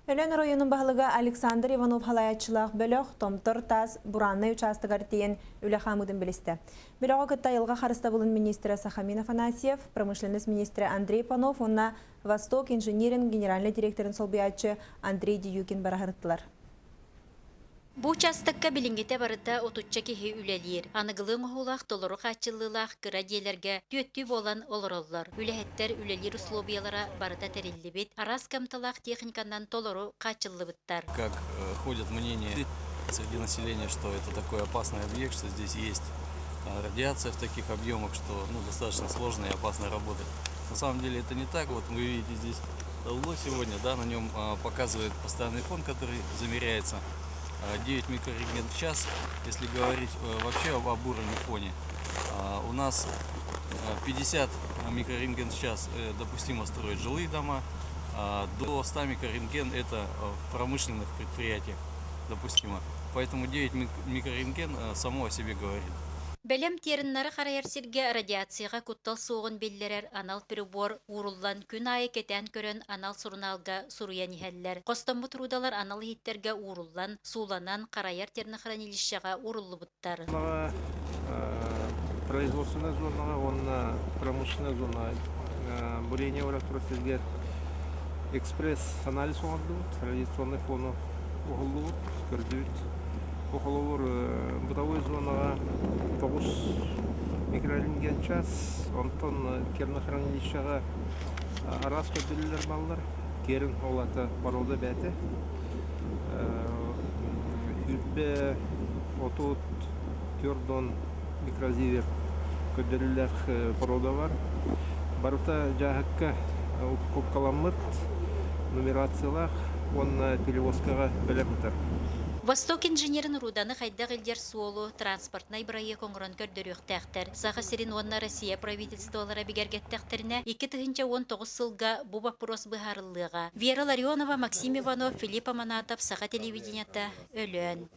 Өлөөн оройуонун баһылыга Александр Иванов халайааччылаах бөлөх Томтор таас Бураннай учаастагар тиийэн үлэ хаамыытын билистэ. Бөлөҕү кытта айылҕа харыстабылын министрэ Сахамин Афанасьев, промышленность министрэ Андрей Панов уонна Восток инжиниринг генеральнай директорын солбуйааччы Андрей Дьюкин бараһырыттылар. Бу учаастакка билиҥҥитэ барыта отучча киһи үлэлиир. Аныгылыы оҥоһуулаах толору хааччыллыылаах кыра дьиэлэргэ түөттүү буолан олороллор. Үлэһиттэр үлэлиир условиялара барыта тэриллибит, араас кыамталаах техниканан толору хааччыллыбыттар. Как ходят мнения среди населения, что это такой опасный объект, что здесь есть радиация в таких объемах, что ну, достаточно сложно и опасно работать. На самом деле это не так. Вот вы видите здесь табло сегодня, да, на нем показывает постоянный фон, который замеряется 9 микрорентген в час. Если говорить вообще об уровне фоне, у нас 50 микрорентген в час допустимо строить жилые дома, до 100 микрорентген это в промышленных предприятиях допустимо. Поэтому 9 микрорентген само о себе говорит. Бэлэм терннары харайар сиргэ радиацияҕа куттал суоҕун биллэрэр анал прибор ууруллан күн аайы кэтээн көрөн анал сурунаалга суруйан иһэллэр. Хостоммут рудалар анал иһиттэргэ ууруллан, сууланан харайар тернохранилищеҕа ууруллубуттар. Производственная зонаҕа уонна промышленная зонаҕа бурение барар сиргэ экспресс-анализ оҥордубут, радиационный фону уһуллубут, көрдүбүт. Бу холобур бытовой зонаҕа тоҕус микрорентген час, онтон кернохранилищеҕа араас көрдөрүүлэр бааллар. Керн ол ата порода бээтэ. Сүүрбэ 34 микрозиверт көрдөрүүлээх порода бар. Барыта дьааһыкка упаковкаламмыт, нумерациялаах уонна перевозкаҕа бэлэм сытар. Восток инженерин руданы хайдах илдьэр суолу транспортнай бырайыак оҥорон көрдөрүөхтээхтэр. Саха сирин уонна Россия правительстволара бигэргэттэхтэринэ, 2019 сылга бу боппуруос быһаарыллыаҕа. Вера Ларионова, Максим Иванов, Филипп Аманатов, Саха телевидениета, Өлөөн.